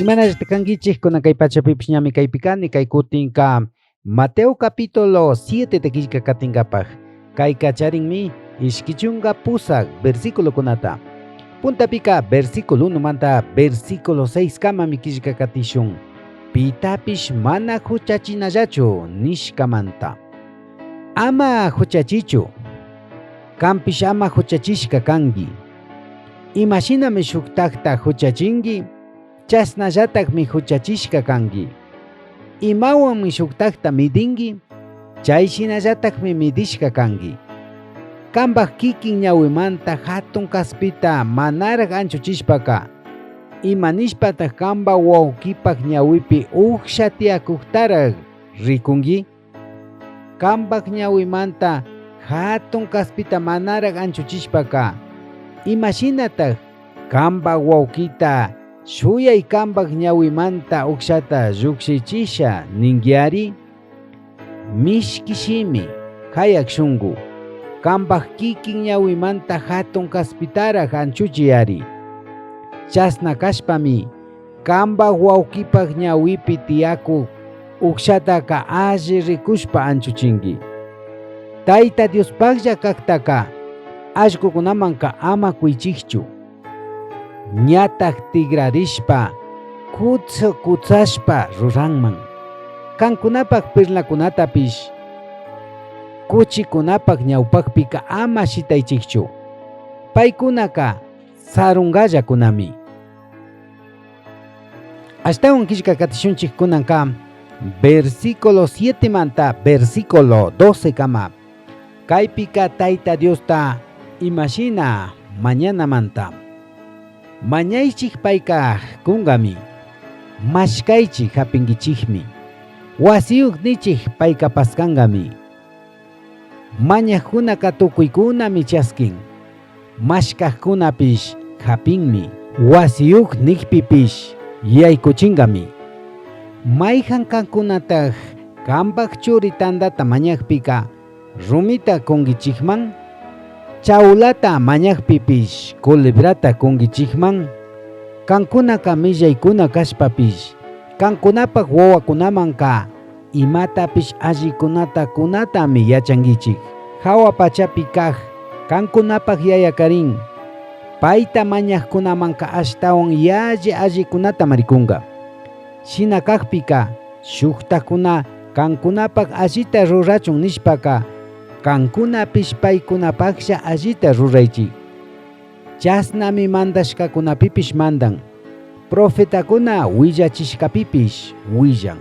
Imanallataq kankichik kunan kay pachapipish ñami kaypi kani kay kutinka Mateo capítulo 7 ta killka katinkapaj kayka charinmi 28 versículokunata. Puntapika versículo 1 manta versículo 6 kamami killka katishun. Pitapish mana huchachinallachu nishkamanta. Ama huchachichu. Kanpish ama huchachishka kanki. Imashinami shuktakta huchachinki, chashnallatakmi huchachishka kanki. Imawanmi shuktakta midinki, chay shinallatakmi midishka kanki. Kanpak kikin ñawimanta hatun kaspita manaraj anchuchishpaka, ima nishpatak kanpa wawkipak ñawipi uksha tiyakuktaraj rikunki? Kanpak ñawimanta hatun kaspita manaraj anchuchishpaka, imashinatak kanpak wawkita shuyay kanpak ñawimanta ukshata llukshichisha ninkiari? Mishki shimi, hayak shunku, kanpak kikin ñawimanta hatun kaspitaraj anchuchiyari. Chashna kashpami kanpak wawkipak ñawipi tiyakuk ukshataka alli rikushpa anchuchinki. Tayta Diospaklla kaktaka allkukunamanka ama kuychikchu. Ñatak tigrarishpa kutsa kutsashpa ruranman. Kankunapak perlakunatapish kuchikunapak ñawpakpika ama shitaychikchu. Paykunaka sarunkallakunami. Ashtawan killka katishunchik kunanka versículo 7 manta versículo 12 kama. Kaypika Tayta Diosta imashina mañanamanta. Mañaychik payka kunkami. Mashkaychik hapinkichikmi. Wasiyuq nichik payka paskankami. Mañaqkunaka tukuykunami chaskin. Mashkaqkunapish hapinmi. Wasiyuq nikpipish yaykuchinkami. Mayhan kankunataj kanpak churi tantata mañakpika rumita kunkichikman? Chawlata mañakpipish culebrata kunkichikman? Kankunaka millaykuna kashpapish kankunapak wawakunamanka imatapish allikunata kunatami yachankichik. Hawa pachapi kaj kankunapak yayakarin payta mañakkunamanka ashtawan yalli allikunata marikunka. Shina kakpika shuktakuna kankunapak allita rurachun nishpaka kankunapish paykunapaklla allita ruraychik. Chashnami mandashkakunapipish mandan, profetakuna willachishkapipish willan.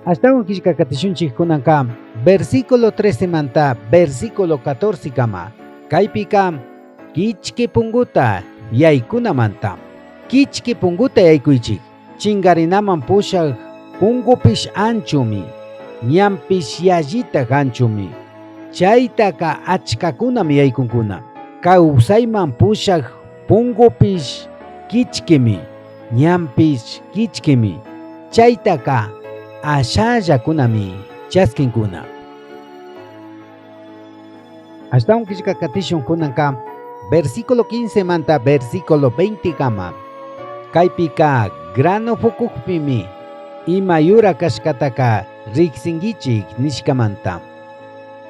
Ashtawan killka katishunchik kunanka versículo 13 manta versículo 14 kama. Kaypika kichki punguta yaykunamanta. Kichki punguta yaykuychik. Chingarinaman pushak pungupish anchumi, ñanpish yallitak anchumi. Chaytaka achkakunami yaykunkuna. Kawsayman pushak pungupish kichkimi, ñanpish kichkimi. Chaytaka ashallakunami chaskinkuna. Ashtawan killka katishun kunanka versículo 15 manta versículo 20 kama. Kaypika grano pukukpimi ima yura kashkataka riksinkichik nishkamanta.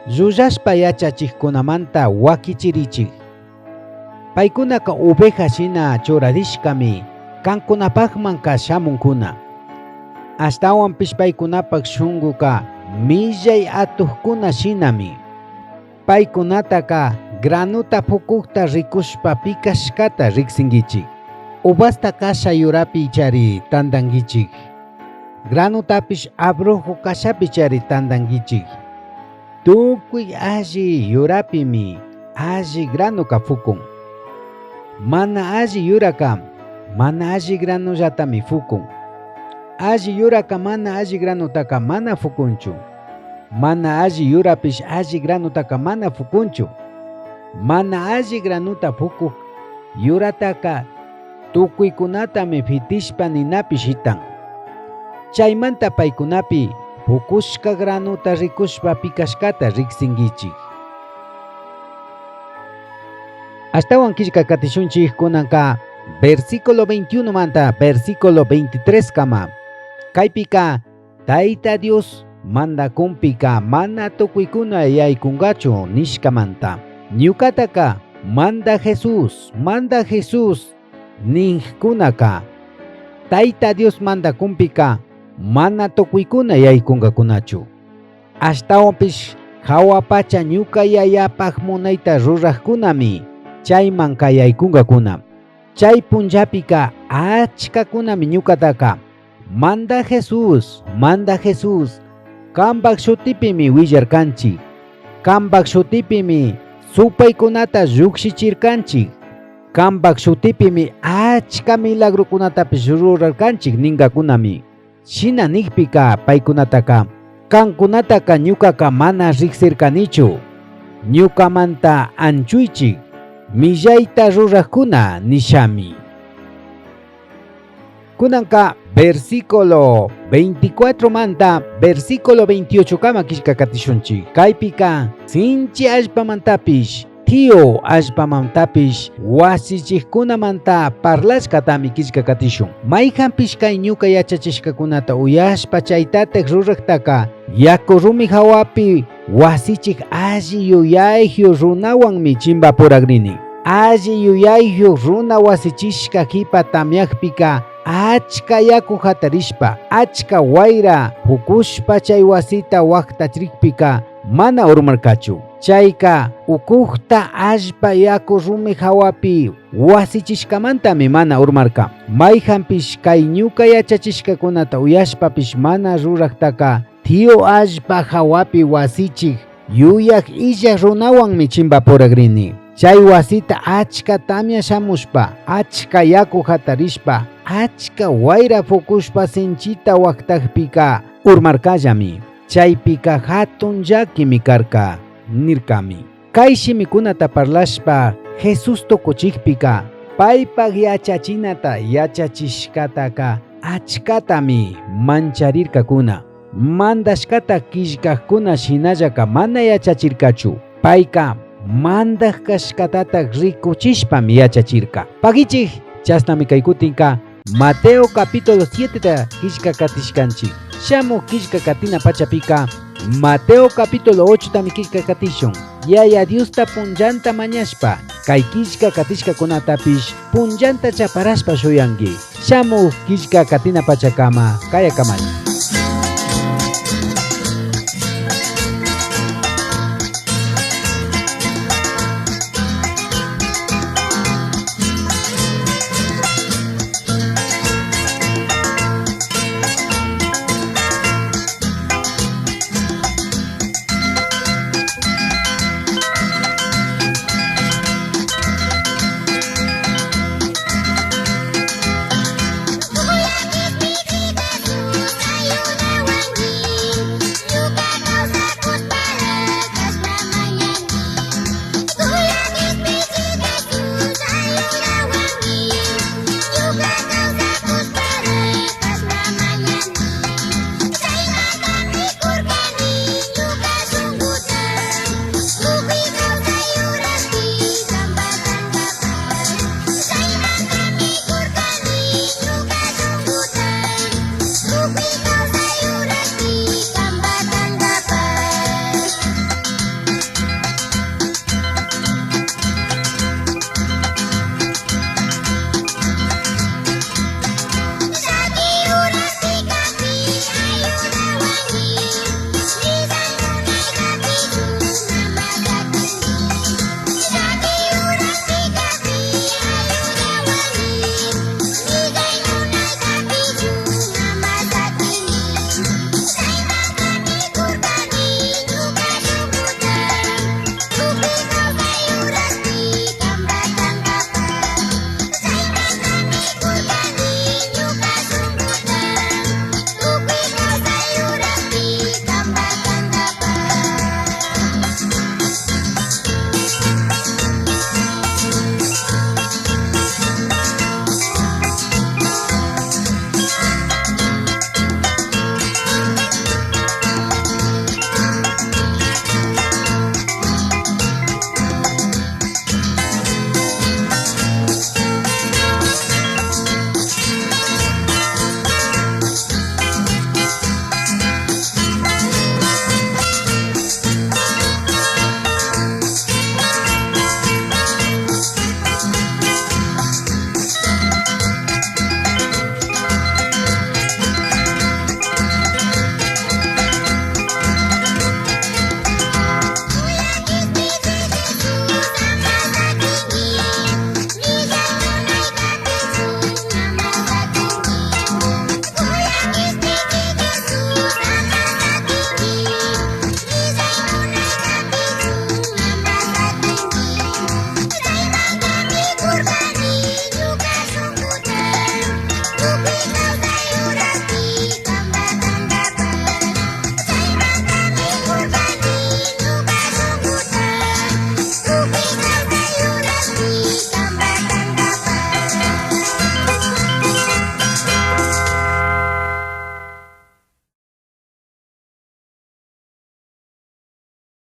Llullashpa yachachikkunamanta wakichirichik. Paykunaka oveja shina churarishkami kankunapakmanka shamunkuna. Ashtawanpish paykunapak shunkuka millay atukkuna shinami. Paykunataka granuta pukukta rikushpa pikashkata riksinkichik. Uvasta kasha yurapi chari tantankichik. Granutapish abrojo kashapi chari tantankichik. Tukuy alli yurapimi alli granuka fukun. Mana alli yuraka mana alli granullatami fukun. Alli yuraka mana alli granutaka mana fukunchu. Mana alli yurapish alli granutaka mana fukunchu. Mana alli granuta fukuk yurataka tukuykunatami fitishpa ninapi shitan. Chaymanta paykunapi pukushka granuta rikushpa pikashkata riksinkichik. Ashtawan killka katishunchik kunanka Versículo 21 manta versículo 23 kama. Kaypika Taita Dios mandacunpica mana tucuicuna yaicungachu nishcamanta. Ñucataca manda Jesús, manda Jesús nijcunaca Taita Dios mandacunpica mana tucuicuna yaicungacunachu. Ashtahuanpish jahua pacha ñuca Yayapaj munaita rurajcunami chaimanca yaicungacuna. Chai punllapica achcacunami ñucataca Manda Jesús, manda Jesús, cambaj shutipimi huillarcanchij, cambaj shutipimi supaicunata llujshichircanchij, cambaj shutipimi achca milagrocunatapish rurarcanchij ningacunami. Shina nijpica paicunataca, Cancunataca ñucaca mana rijsircanichu. Ñucamanta anchuichij, millaita rurajcuna nishami. Cunanca versículo 24 manta versículo 28 kama quillcacatishunchij. Caipica sinchi allpamantapish, tío allpamantapish huasichijcunamanta parlashcatami quillcacatishun. Maijanpish cai ñuca yachachishcacunata uyashpa chaitataj rurajtaca yacu rumi jahuapi huasichij alli yuyayju runahuanmi chimbapuragrini. Alli yuyayju runa huasichishca jipa tamyajpica achca yacu jatarishpa, achca huaira pucushpa chai huasita huajtachrijpica mana urmarcachu. Chaica ucujta allpa yacu rumi jahuapi huasichishcamantami mana urmarca. Maijanpish cai ñuca yachachishcacunata uyashpapish mana rurajtaca tío allpa jahuapi huasichij yuyaj illaj runahuanmi chimbapuragrini. Chai huasita achca tamya shamushpa, achca yacu jatarishpa, achca huaira fucushpa sinchita huajtajpica urmarcallami. Chaipica jatun llaquimi carca, nircami. Cai shimicunata parlashpa Jesús tucuchijpica paipaj yachachinata yachachishcataca achcatami mancharircacuna. Mandashcata quillcajcuna shinallaca mana yachachircachu. Paica mandaj cashcatataj ricuchishpami yachachirca. Paguichij, chashnami caicutinca Mateo capítulo 7 ta quillca catishcanchij. Shamuj quillca catina pachapica Mateo capítulo 8 tami quillca catishun. Yaya Diosta punllanta mañashpa, cai quillca catishcacunatapish punllanta chaparashpa shuyangui. Shamuj quillca catina pachacama, kayacamari.